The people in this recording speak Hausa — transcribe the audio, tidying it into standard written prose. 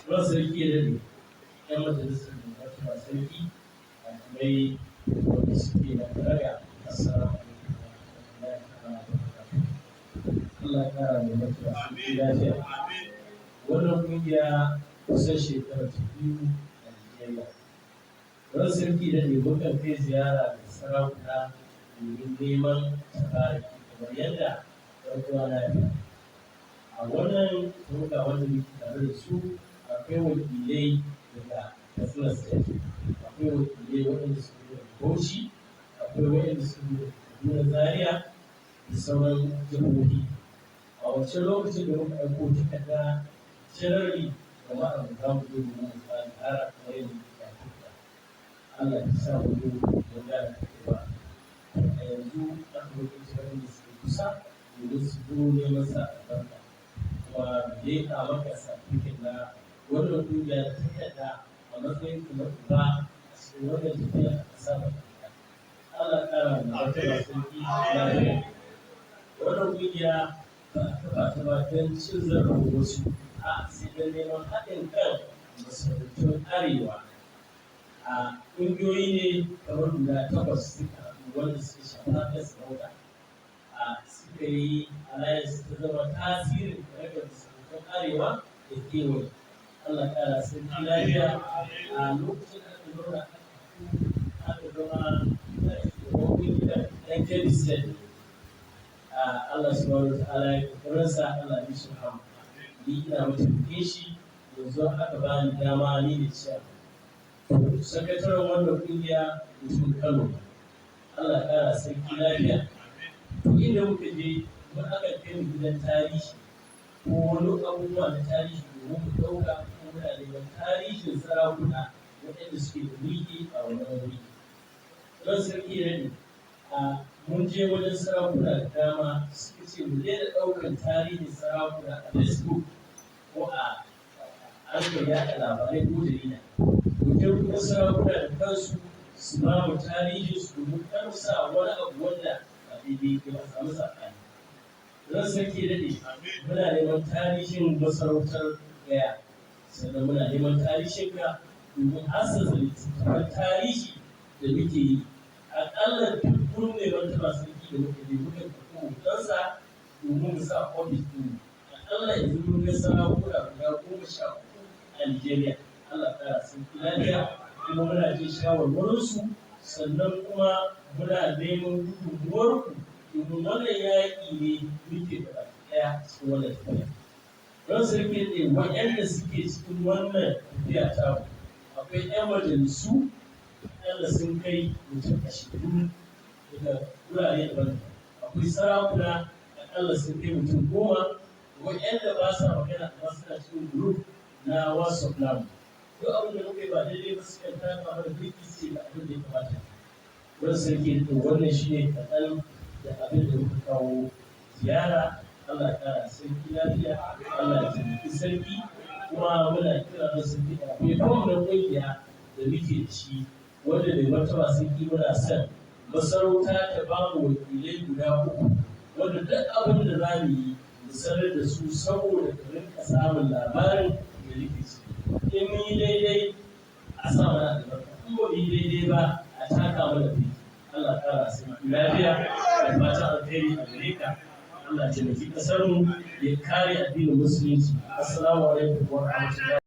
Ran sarki ya daɗe, ‘yan majalisar mai martaba sarki, hakimai wanda suke da karaga, assalamu alaikum wa rahmatullahi wa barakatuh. Allah ya ƙara mai martaba sarki lafiya. Wannan ƙungiya kusan shekara ta 2 a Nigeria. Ran sarki ya daɗe, mukan kai ziyara ga sarakuna domin neman tabaraki kamar yadda ɗan uwana ya faɗa. A wannan tawaga wanda muke tare da su, akwai wakilai daga Katsina State, akwai wakilai waɗanda suka zo daga Bauchi, akwai waɗanda suka zo daga Kaduna, Zaria da sauran jihohi. A wancan lokacin da muka aiko takarda generally, jama'ar mu za mu zo domin mu kawo ziyara kamar yadda muke a ko'ina. Allah ya sa mu zo mun gana da kai ba. A yanzu aka wakilci waɗanda suke kusa domin su zo neman sa albarka. Kuma leƙa maka certificate na wannan ƙungiya da takarda a matsayin ku na uba a cikin wannan tafiya a ƙasa baki ɗaya. Allah ya ƙara wa mai martaba sarki lafiya. Wannan ƙungiya ba a kafa ta ba don cin zarafin wasu, a'a, sai don neman haɗin kan masarautun Arewa. A ƙungiyoyi ne kamar guda takwas suka haɗu wanda suka shafi harkar sarauta. A suka yi alliance ta zama tasirin karagar masarautun Arewa da kewaye. Allah ya ƙara sarki lafiya. A lokacin da aka zauna aka haɗu aka zama shugaban ƙungiyar ɗan Kebbi State. Allah Subhanahu wa Ta'ala ya ƙoƙarinsa, Allah ya mishi rahama. Ni ina mataimakin shi, yanzu aka bani dama ni ne chairman. Sakataren wannan ƙungiya mutumin Kano. Allah ya ƙara sarki lafiya. Duk inda muka je mun aka kai mu gidan tarihi ko wani abubuwa na tarihi domin mu ɗauka ko muna neman tarihin sarakuna waɗanda suke da mulki a wannan wuri. Ran sarki ya daɗe, a mun je wajen sarakuna da dama, suka ce mu daina ɗaukan tarihin sarakuna a Facebook ko a harkar yaɗa labarai ko jarida. Mu je kuma sarakuna da kansu su ba mu tarihin su domin kar mu sa wani abu wanda ba daidai yake ba a samu saɓani. Ran sarki ya daɗe, muna neman tarihin masarautar Gaya, sannan muna neman tarihin ka domin assasa littattafan tarihi da muke yi. Aƙalla duk gurin mai martaba sarki da muka je, muka ɗauki hotonsa domin mu sa a ofis ɗinmu. Aƙalla yanzu mun ga sarakuna guda 13 a Nigeria. Allah ya ƙara sarki lafiya, kuma muna jin shawarwarinsu, sannan kuma muna neman gudunmuwarku domin wannan yaƙi ne muke da baki ɗaya cikin wannan tafiya. Ran sarki ya daɗe, waɗanda suke cikin wannan tafiya tamu, akwai 'yan majalisu aƙalla sun kai mutum 20 daga wurare daban-daban. Akwai sarakuna aƙalla sun kai mutum 10, waɗanda ba sa magana amma suna cikin group na WhatsApp namu. Duk abin da muka yi ba daidai ba, sukan taka mana birki su ce ga abin da ya kamata. Ran sarki ya daɗe, wannan shi ne kaɗan da abin da muka kawo ziyara. Allah ya ƙara sarki lafiya, Allah ya taimaki sarki, kuma muna kira ran sarki akwai form na ƙungiya da muke da shi wanda mai martaba sarki muna son masarauta ta ba mu wakilai guda uku wanda duk abin da za mu yi mu sanar da su saboda ka rinka samun labarin da muke ciki. In mun yi daidai, a sa mana albarka, in ba mu yi daidai ba, a taka mana birki. Allah ya ƙara sarki lafiya da fatan alheri a gare ka. Allah ya taimaki ƙasar mu, ya kare addinin Musulunci. Assalamu alaikum wa rahmatullahi.